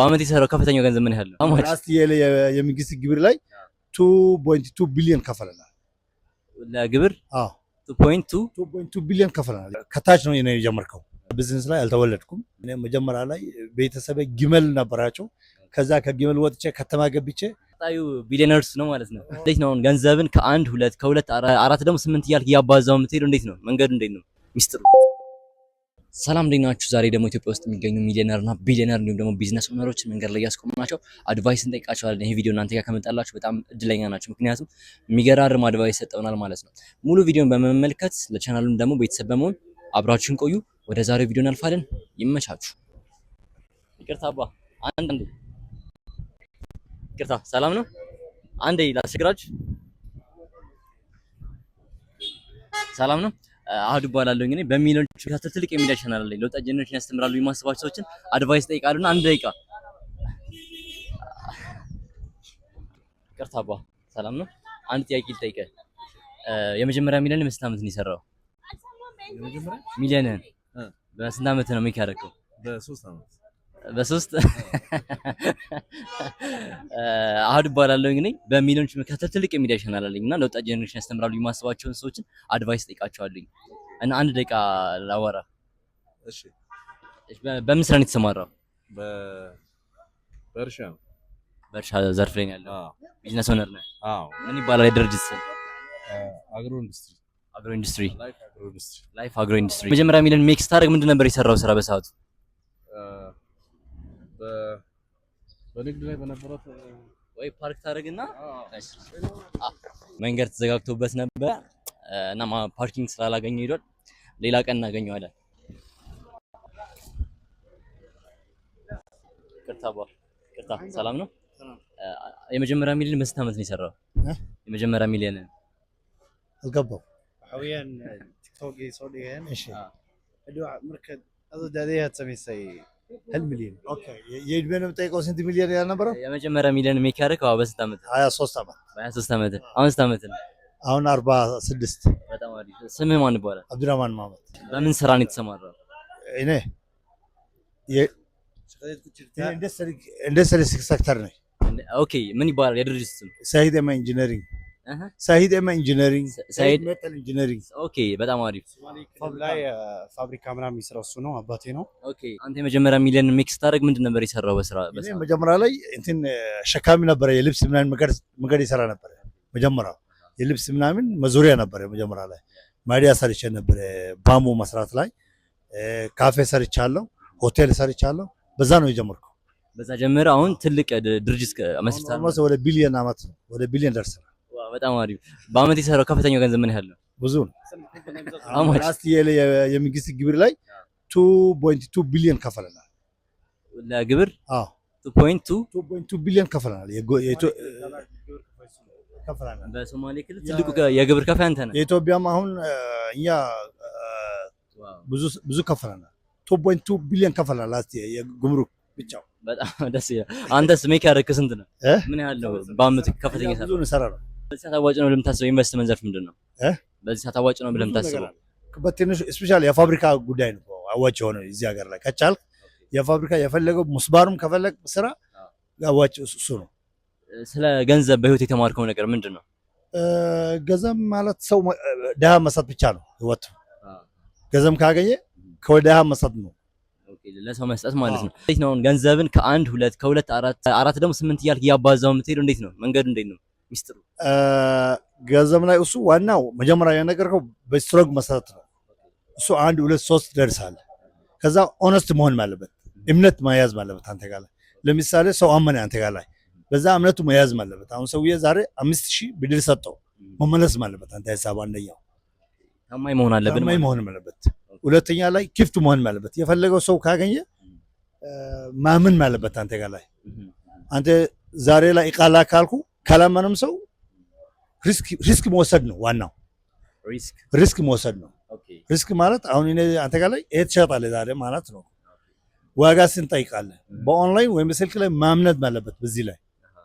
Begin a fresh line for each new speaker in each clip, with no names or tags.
በአመት የሰራው ከፍተኛው ገንዘብ ምን ያህል ነው?
Last የመንግስት ግብር ላይ 2.2 ቢሊዮን ከፍለናል።
ለግብር?
አዎ።
2.2?
2.2 ቢሊዮን ከፍለናል። ከታች ነው እኔ የጀመርከው። ቢዝነስ ላይ አልተወለድኩም። እኔ መጀመሪያ ላይ ቤተሰቤ ግመል ነበራቸው። ከዛ ከግመል ወጥቼ ከተማ ገብቼ
ቀጣዩ billionaires ነው ማለት ነው። እንዴት ነው አሁን ገንዘብን ከአንድ ሁለት፣ ከሁለት አራት፣ ደግሞ ስምንት እያልክ እያባዛው የምትሄደው እንዴት ነው? መንገዱ እንዴት ነው? ሚስጥሩ? ሰላም፣ እንዴት ናችሁ? ዛሬ ደግሞ ኢትዮጵያ ውስጥ የሚገኙ ሚሊዮነር እና ቢሊዮነር እንዲሁም ደግሞ business owner ኦችን መንገድ ላይ እያስቆምናቸው advice እንጠይቃቸዋለን። ይሄ ቪዲዮ እናንተ ጋር ከመጣላችሁ በጣም እድለኛ ናችሁ። ምክንያቱም የሚገራርም advice ሰጠውናል ማለት ነው። ሙሉ ቪዲዮን በመመልከት ለቻናሉን ደግሞ ቤተሰብ በመሆን አብራችሁን ቆዩ። ወደ ዛሬው ቪዲዮ እናልፋለን። ይመቻችሁ። ይቅርታ አባ፣ አንድ አንዴ ይቅርታ። ሰላም ነው? አንዴ ላስቸግራችሁ። ሰላም ነው? አህዱ እባላለሁ። እንግዲህ በሚሊዮን የሚከታተል ትልቅ የሚዲያ ቻናል አለኝ። ለወጣት generation ያስተምራሉ የማስባቸው ሰዎችን advice ጠይቃሉና አንድ ደቂቃ። ይቅርታ አባ፣ ሰላም ነው? አንድ ጥያቄ ልጠይቅህ። የመጀመሪያ ሚሊዮን በስንት ዓመት ነው የሰራው? ሚሊዮንህን በስንት ዓመት ነው make ያደረገው?
በ3 ዓመት።
በሶስት። አህዱ እባላለሁ። እንግዲህ በሚሊዮኖች መካከል ትልቅ የሚዲያ ቻናል አለኝ እና ለወጣት generation ያስተምራሉ የማስባቸውን ሰዎችን advice ጠይቃቸዋለኝ እና አንድ ደቂቃ ላወራ።
እሺ።
በምን ስራ ነው የተሰማራው?
በእርሻ ነው።
በእርሻ ዘርፍ ላይ ነው ያለው።
አዎ።
Business owner ነህ?
አዎ።
ምን ይባላል የድርጅት ስም?
Agro industry።
Agro industry።
Life Agro Industry።
Life Agro Industry። መጀመሪያ ሚሊዮን make ስታደርግ ምንድን ነበር የሰራው ስራ በሰዓቱ?
በንግድ ላይ በነበራት
ወይ ፓርክ ታደርግና መንገድ ተዘጋግቶበት ነበር እና parking ስላላገኘ ሄዷል። ሌላ ቀን እናገኘዋለን። ይቅርታ አባ፣ ይቅርታ። ሰላም ነው? የመጀመሪያ ሚሊዮን በስንት ዓመት ነው የሰራው?
እ?
የመጀመሪያ ሚሊዮን?
አልገባው።
Waxa weeyaan TikTok ay soo dhigeen.
እሺ።
Hadhow marka adoo daadayaad samaysay 1 milyan.
Okay፣ የእድሜ ነው የምጠይቀው፣ ስንት ሚሊዮን ያልነበረው?
የመጀመሪያ ሚሊዮን make ያደረገው በስንት ዓመት?
23 ዓመት።
በ23 ዓመት። አሁን ስንት ዓመት ነው?
አሁን 46።
በጣም አሪፍ። ስምህ ማን ይባላል?
አብዱራህማን መሐመድ።
በምን ስራ ነው የተሰማራው?
እኔ
Shaqadeed ku jirtaa?
Industry sector ነኝ።
Okay፣ ምን ይባላል የድርጅት ስም?
ሰሂድ ኤማ Engineering።
እህ።
ሰሂድ ኤማ Engineering።
ሰሂድ
Metal Engineering።
Okay፣ በጣም አሪፍ።
ሶማሌ ክልል ላይ ፋብሪካ ምናምን የሚሰራው እሱ ነው፣ አባቴ ነው።
Okay፣ አንተ የመጀመሪያ ሚሊዮን make ስታደርግ ምንድን ነበር የሰራው በስራ?
እኔ
በስራ?
መጀመሪያ ላይ እንትን ሸካሚ ነበረ፣ የልብስ ምናምን መንገድ ይሰራ ነበረ። መጀመሪያው የልብስ ምናምን መዞሪያ ነበረ። መጀመሪያ ላይ ማዲያ ሰርቼ ነበረ፣ bamboo መስራት ላይ ካፌ ሰርቻለሁ፣ ሆቴል ሰርቻለሁ። በዛ ነው የጀመርኩ።
በዛ ጀምረ አሁን ትልቅ ድርጅት መስርተሃል።
Almost ወደ ቢሊዮን ዓመት ነው፣ ወደ ቢሊዮን ደርሰናል።
Wow፣ በጣም አሪፍ። በአመት የሰራው ከፍተኛው ገንዘብ ምን ያህል ነው?
ብዙ ነው።
How much?
Last የመንግስት ግብር ላይ 2.2 ቢሊዮን ከፍለናል።
ለግብር?
አዎ።
2.2?
2.2 ቢሊዮን ከፍለናል። ከፍለናል።
በሶማሌ ክልል ትልቁ የግብር ከፋይ አንተ ነህ።
የኢትዮጵያም አሁን እኛ ብዙ ብዙ ከፍለናል። 2.2 ቢሊዮን ከፍለናል last የጉምሩክ ብቻው።
በጣም ደስ ይላል። አንተስ make ያደረግህ ስንት ነው?
እ?
ምን ያህል ነው በአመት ከፍተኛ
ብዙ
የሰራው?
እንሰራ ነው።
በዚህ ሰዓት አዋጭ ነው ብለህ የምታስበው ኢንቨስትመንት ዘርፍ ምንድን ነው?
እ?
በዚህ ሰዓት አዋጭ ነው ብለህ
ብዙ ነገር
የምታስበው?
አለ። በትንሹ specially የፋብሪካ ጉዳይ ነው አዋጭ የሆነው እዚህ ሀገር ላይ ከቻልክ የፋብሪካ የፈለገው ሙስባሩም ከፈለግ ስራ አዋጭ እሱ ነው።
ስለ ገንዘብ በህይወት የተማርከው ነገር ምንድን ነው?
ገንዘብ ማለት ሰው ድሃ መስጠት ብቻ ነው ህይወቱ። ገንዘብ ካገኘ ከድሃ መስጠት ነው።
Okay፣ ለሰው መስጠት ማለት ነው። እንዴት ነው አሁን ገንዘብን ከአንድ ሁለት፣ ከሁለት አራት፣ አራት ደግሞ ስምንት እያልክ እያባዛው የምትሄደው እንዴት ነው? መንገዱ እንዴት ነው? ሚስጥሩ?
ገንዘብ ላይ እሱ ዋናው መጀመሪያ የነገርከው በ strong መሰረት ነው። እሱ አንድ ሁለት ሶስት ደርሳል። ከዛ honest መሆን አለበት፣ እምነት መያዝ አለበት አንተ ጋር ላይ። ለምሳሌ ሰው አመነ አንተ ጋር ላይ፣ በዛ እምነቱ መያዝ አለበት። አሁን ሰውዬ ዛሬ 5,000 ብድር ሰጠው መመለስ አለበት። አንተ ሂሳብ አንደኛው
ታማኝ መሆን አለብን
ታማኝ
ማለት ነው።
መሆን አለበት። ሁለተኛ ላይ ክፍት መሆን አለበት። የፈለገው ሰው ካገኘ ማመን አለበት አንተ ጋር ላይ። አንተ ዛሬ ላይ እቃ ላክ ካልኩ ካላመነም ሰው risk መውሰድ ነው ዋናው።
Risk።
Risk መውሰድ ነው።
Okay።
Risk ማለት አሁን እኔ አንተ ጋር ላይ ይሄ ትሸጣለህ ዛሬ ማለት ነው። ዋጋ ስንት ጠይቃለህ? በኦንላይን ወይም በስልክ ላይ ማምነት አለበት። በዚህ ላይ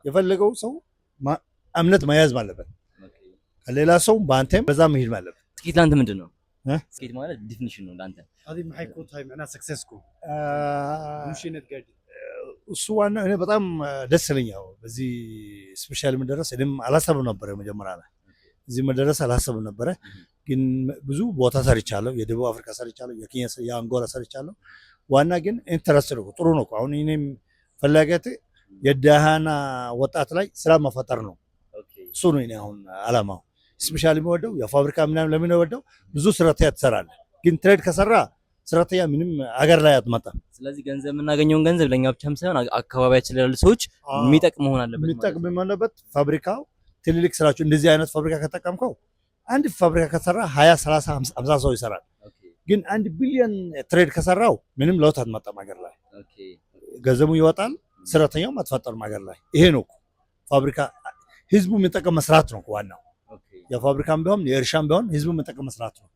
የፈለገው ሰው እምነት መያዝ አለበት። ከሌላ ሰው በአንተም በዛ መሄድ አለበት።
ስኬት ለአንተ ምንድን ነው?
እ?
ስኬት ማለት definition ነው ለአንተ።
Adi maxay kuu tahay macnaha successku, guusha inaad gaadhid?
እሱ ዋና እኔ በጣም ደስ ይለኛል። በዚህ special መድረስ እኔም አላሰብም ነበረ። መጀመሪያ ላይ እዚህ መድረስ አላሰብም ነበረ። ግን ብዙ ቦታ ሰርቻለሁ። የደቡብ አፍሪካ ሰርቻለሁ፣ የኬንያ፣ የአንጎላ ሰርቻለሁ። ዋና ግን interest ነው፣ ጥሩ ነው። አሁን እኔም ፍላጎቴ የደሃና ወጣት ላይ ስራ መፈጠር ነው። እሱ ነው እኔ አሁን አላማው። Specially የሚወደው የፋብሪካ ምናምን ለምን ወደው ብዙ ሰራተኛ ትሰራለህ። ግን trade ከሰራ ሰራተኛ ምንም አገር ላይ አትመጣም።
ስለዚህ ገንዘብ የምናገኘውን ገንዘብ ለእኛ ብቻም ሳይሆን አካባቢያችን ላይ ላሉ ሰዎች የሚጠቅም መሆን አለበት ማለት
የሚጠቅም
ነው።
የሆነበት ፋብሪካው ትልልቅ ስራቸው እንደዚህ አይነት ፋብሪካ ከጠቀምከው አንድ ፋብሪካ ከሰራ 20፣ 30፣ 50 ሰው ይሰራል። ግን 1 ቢሊዮን trade ከሰራው ምንም ለውጥ አትመጣም ሀገር ላይ። ገንዘቡ ይወጣል፣ ሰራተኛውም አትፈጠርም ሀገር ላይ። ይሄ ነው እኮ ፋብሪካ ህዝቡ የሚጠቀም መስራት ነው እኮ ዋናው። የፋብሪካም ቢሆን የእርሻም ቢሆን ህዝቡ የሚጠቀም መስራት ነው።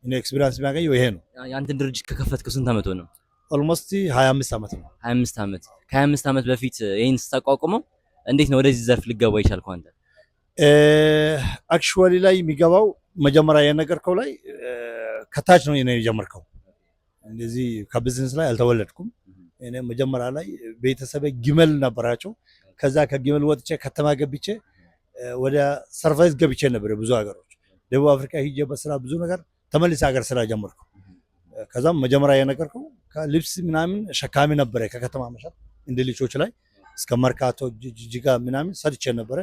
እኔ experience የሚያገኘው ይሄ ነው።
የአንተን ድርጅት ከከፈትከው ስንት ዓመት ሆነው?
Almost 25 ዓመት ነው።
25 ዓመት። ከ25 ዓመት በፊት ይህን ስታቋቁመው እንዴት ነው ወደዚህ ዘርፍ ልገባ የቻልከው አንተ?
Actually ላይ የሚገባው መጀመሪያ የነገርከው ላይ ከታች ነው እኔ የጀመርከው። እንደዚህ ከቢዝነስ ላይ አልተወለድኩም። እኔ መጀመሪያ ላይ ቤተሰቤ ግመል ነበራቸው። ከዛ ከግመል ወጥቼ ከተማ ገብቼ ወደ service ገብቼ ነበር። ብዙ ሀገሮች ደቡብ አፍሪካ ሂጄ በስራ ብዙ ነገር ተመልሼ ሀገር ስራ ጀመርኩ። ከዛም መጀመሪያ የነገርከው ከልብስ ምናምን ሸካሚ ነበረ ከከተማ መሸጥ እንደ ልጆች ላይ እስከ መርካቶ፣ ጅጅጋ ምናምን ሰርቼ ነበረ።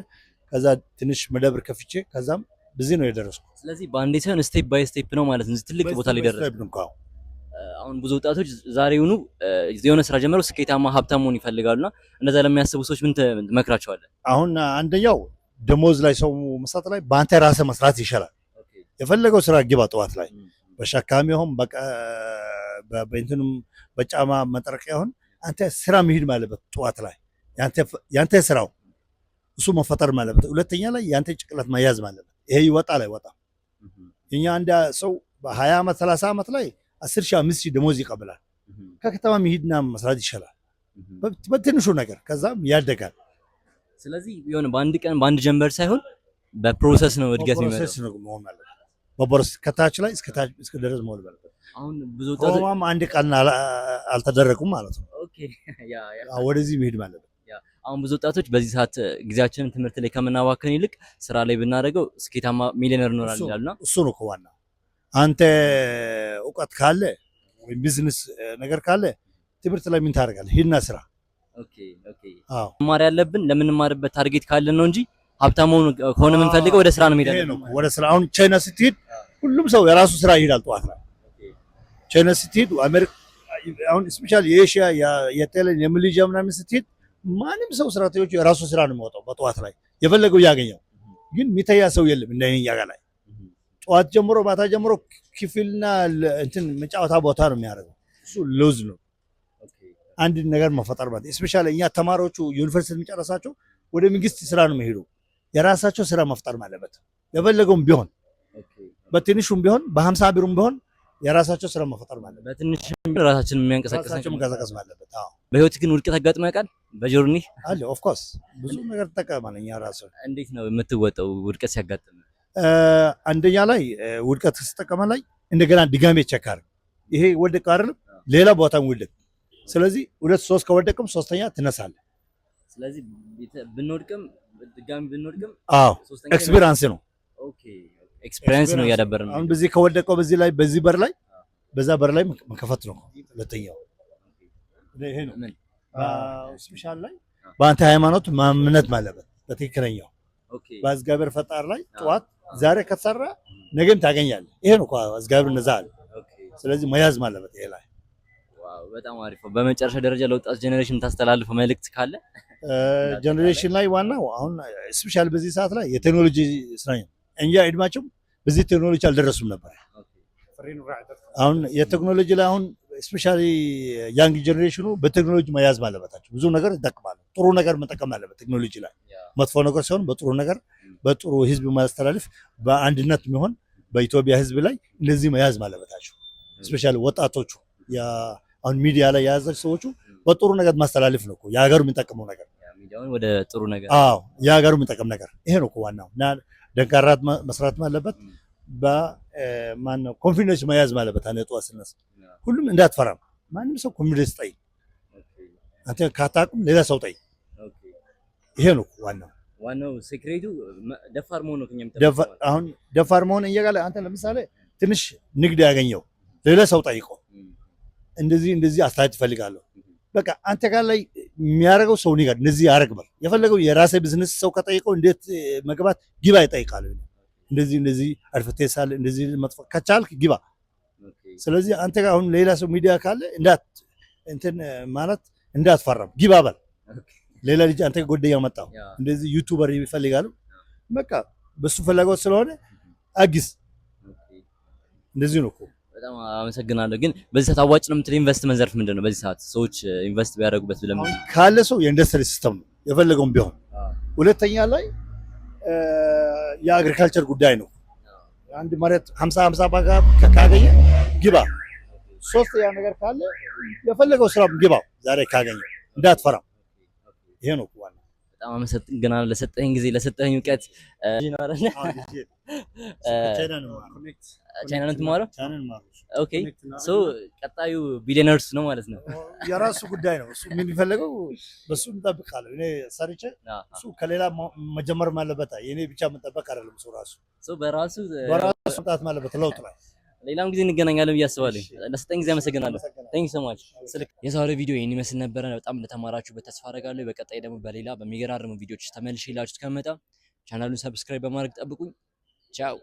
ከዛ ትንሽ መደብር ከፍቼ ከዛም በዚህ ነው የደረስኩ።
ስለዚህ በአንዴ ሳይሆን step by step ነው ማለት ነው እዚህ ትልቅ ቦታ ላይ ደረስክ።
Step ነው እኮ።
አሁን ብዙ ወጣቶች ዛሬውኑ የሆነ ስራ ጀምረው ስኬታማ ሀብታም መሆን ይፈልጋሉና እንደዛ ለሚያስቡ ሰዎች ምን ትመክራቸዋለህ?
አሁን አንደኛው ደሞዝ ላይ ሰው መስራት ላይ በአንተ ራስህ መስራት ይሻላል። የፈለገው ስራ ግባ ጠዋት ላይ በሸካሚ ይሁን በእንትኑም በጫማ መጥረቂያ ይሁን አንተ ስራ መሄድ ማለበት ጠዋት ላይ ያንተ ስራው እሱ መፈጠር ማለበት። ሁለተኛ ላይ ያንተ ጭንቅላት መያዝ ማለበት። ይሄ ይወጣል አይወጣም። እኛ አንድ ሰው በ20 ዓመት 30 ዓመት ላይ 10 ሺህ 5 ሺህ ደሞዝ ይቀበላል። ከከተማ መሄድና መስራት ይሻላል በትንሹ ነገር ከዛም ያደጋል።
ስለዚህ የሆነ በአንድ ቀን በአንድ ጀንበር ሳይሆን በ process ነው እድገት የሚመጣው።
በ process ነው መሆን አለበት። በ process ከታች ላይ እስከ ታች እስከ ድረስ መሆን አለበት።
አሁን ብዙ ወጣቶች
ሮማም አንድ ቀን አልተደረጉም ማለት ነው።
Okay, yeah.
አዎ፣ ወደዚህ መሄድ ማለት ነው።
አሁን ብዙ ወጣቶች በዚህ ሰዓት ጊዜያችንን ትምህርት ላይ ከምናባክን ይልቅ ስራ ላይ ብናደርገው ስኬታማ ሚሊዮነር እንሆናለን ይላሉና
እሱ ነው እኮ ዋናው። አንተ እውቀት ካለ ወይም ቢዝነስ ነገር ካለ ትምህርት ላይ ምን ታደርጋለህ? ሂድና ስራ።
Okay.
አዎ።
መማር ያለብን ለምንማርበት target ካለን ነው እንጂ ሀብታም መሆን ከሆነ የምንፈልገው ወደ ስራ ነው መሄድ
ይሄ
ያለብን።
ነው እኮ ወደ ስራ። አሁን ቻይና ስትሄድ ሁሉም ሰው የራሱ ስራ ይሄዳል ጠዋት ላይ። ቻይና ስትሄድ፣ አሜሪካ አሁን special የኤሽያ፣ የታይላንድ፣ የማሌዥያ ምናምን ስትሄድ ማንም ሰው ሰራተኞቹ የራሱ ስራ ነው የሚወጣው በጠዋት ላይ የፈለገው ያገኘው። ግን የሚተያ ሰው የለም እንደ እኛ ጋር ላይ ጠዋት ጀምሮ ማታ ጀምሮ ክፍልና እንትን መጫወታ ቦታ ነው የሚያደርገው። እሱ lose ነው። አንድ ነገር መፈጠር ማለት specially እኛ ተማሪዎቹ ዩኒቨርሲቲ የሚጨረሳቸው ወደ መንግስት ስራ ነው የሚሄዱ። የራሳቸው ስራ መፍጠር ማለበት የፈለገውም ቢሆን በትንሹም ቢሆን በ50 ብሩም ቢሆን የራሳቸው ስራ መፍጠር ማለበት።
በትንሽ ራሳችንን የሚያንቀሳቅስ
ራሳቸው መንቀሳቀስ ማለበት። አዎ።
በህይወት ግን ውድቀት አጋጥሞ ያውቃል? በ journey
አለ፣ of course ብዙ ነገር ተጠቀማል እኛ ራሱ።
እንዴት ነው የምትወጣው ውድቀት ሲያጋጥም?
አንደኛ ላይ ውድቀት ስትጠቀመ ላይ እንደገና ድጋሜ check አድርግ። ይሄ ወደቀ አይደለም ሌላ ቦታም ውደቅ። ስለዚህ ሁለት ሶስት ከወደቅም ሶስተኛ ትነሳለህ።
ስለዚህ ብንወድቅም ድጋሚ ብንወድቅም
አዎ።
ሶስተኛ
Experience ነው።
Okay, experience ነው እያዳበረ ነው።
አሁን በዚህ ከወደቀው በዚህ ላይ በዚህ በር ላይ በዛ በር ላይ መከፈት ነው። ሁለተኛው ይሄ ነው።
ምን?
Special ላይ በአንተ ሃይማኖት ማምነት ማለበት በትክክለኛው በእግዚአብሔር ፈጣሪ ላይ ጠዋት ዛሬ ከተሰራ ነገም ታገኛለህ። ይሄ ነው እኮ እግዚአብሔር እንደዛ አለ። ስለዚህ መያዝ ማለበት ይሄ ላይ።
Wow፣ በጣም አሪፍ ነው። በመጨረሻ ደረጃ ለወጣት generation ታስተላልፈው መልእክት ካለ?
Generation ላይ ዋናው አሁን special በዚህ ሰዓት ላይ የቴክኖሎጂ ስራ ነው። እኛ እድማቸው በዚህ ቴክኖሎጂ አልደረሱም ነበር። አሁን የቴክኖሎጂ ላይ አሁን specially young generation ኑ በቴክኖሎጂ መያዝ ማለበታቸው ብዙ ነገር ይጠቅማሉ። ጥሩ ነገር መጠቀም አለበት ቴክኖሎጂ ላይ። መጥፎ ነገር ሲሆን በጥሩ ነገር በጥሩ ህዝብ ማስተላለፍ በአንድነት የሚሆን በኢትዮጵያ ህዝብ ላይ እንደዚህ መያዝ ማለበታቸው specially ወጣቶቹ አሁን ሚዲያ ላይ የያዛቸው ሰዎቹ በጥሩ ነገር ማስተላለፍ ነው እኮ የሀገሩ የሚጠቅመው ነገር።
ሚዲያውን ወደ ጥሩ ነገር።
አዎ፣ የሀገሩ የሚጠቅም ነገር ይሄ ነው እኮ ዋናው። እና ደንካራት መስራት አለበት። በማን ነው confidence መያዝ ማለበት። አንድ ጠዋት ስነሳ ሁሉም እንዳትፈራም ማንም ሰው confidence ጠይቅ። አንተ ካታውቅም ሌላ ሰው ጠይቅ። ይሄ ነው ዋናው።
ዋናው secret ኡ ደፋር መሆን ነው ከኛ የሚጠበቀው ማለት ነው።
አሁን ደፋር መሆን እየጋለ አንተ ለምሳሌ ትንሽ ንግድ ያገኘው ሌላ ሰው ጠይቆ እንደዚህ እንደዚህ አስተያየት እፈልጋለሁ። በቃ አንተ ጋር ላይ የሚያደርገው ሰው ንገር፣ እንደዚህ ያደርግ በል። የፈለገው የራሴ ቢዝነስ ሰው ከጠይቀው እንዴት መግባት ግባ ይጠይቃል። እንደዚህ እንደዚህ advertise አለ፣ እንደዚህ መጥፎ ከቻልክ ግባ። ስለዚህ አንተ ጋር አሁን ሌላ ሰው ሚዲያ ካለ እንዳት እንትን ማለት እንዳትፈራም ግባ በል። ሌላ ልጅ አንተ ጓደኛ መጣው እንደዚህ YouTuber ይፈልጋሉ። በቃ በሱ ፍላጎት ስለሆነ አግዝ። እንደዚህ ነው እኮ።
በጣም አመሰግናለሁ። ግን በዚህ ሰዓት አዋጭ ነው የምትለው ኢንቨስትመንት ዘርፍ ምንድን ነው? በዚህ ሰዓት ሰዎች invest ቢያደርጉበት ብለህ
አሁን ካለ ሰው የኢንዱስትሪ system ነው የፈለገውም ቢሆን። ሁለተኛ ላይ የ agriculture ጉዳይ ነው። አንድ መሬት 50 50 ባጋ ካገኘ ግባ። ሶስተኛ ነገር ካለ የፈለገው ስራ ግባ። ዛሬ ካገኘ እንዳትፈራ። ይሄ ነው ዋናው።
በጣም አመሰግናለሁ ለሰጠኸኝ ጊዜ፣ ለሰጠኸኝ እውቀት።
ቻይና ነው።
ቻይና ነው የምትማረው?
ቻይና ነው የምማረው።
Okay, so ቀጣዩ billionaires ነው ማለት ነው።
የራሱ ጉዳይ ነው። እሱ የሚፈልገው በሱ እንጠብቃለን። እኔ ሰርቼ እሱ ከሌላ መጀመር አለበት። የኔ ብቻ መጠበቅ አይደለም። እሱ ራሱ
So በራሱ
በራሱ መምጣት አለበት ለውጥ ላይ።
ሌላም ጊዜ እንገናኛለን ብዬ አስባለሁ። ለሰጠኝ ጊዜ አመሰግናለሁ። Thank you so much። የዛሬው ቪዲዮ ይህን ይመስል ነበረ። በጣም እንደተማራችሁበት ተስፋ አደርጋለሁ። በቀጣይ ደግሞ በሌላ በሚገራርሙ ቪዲዮዎች ተመልሼ ላችሁ እስከምመጣ ቻናሉን subscribe በማድረግ ጠብቁኝ። ቻው።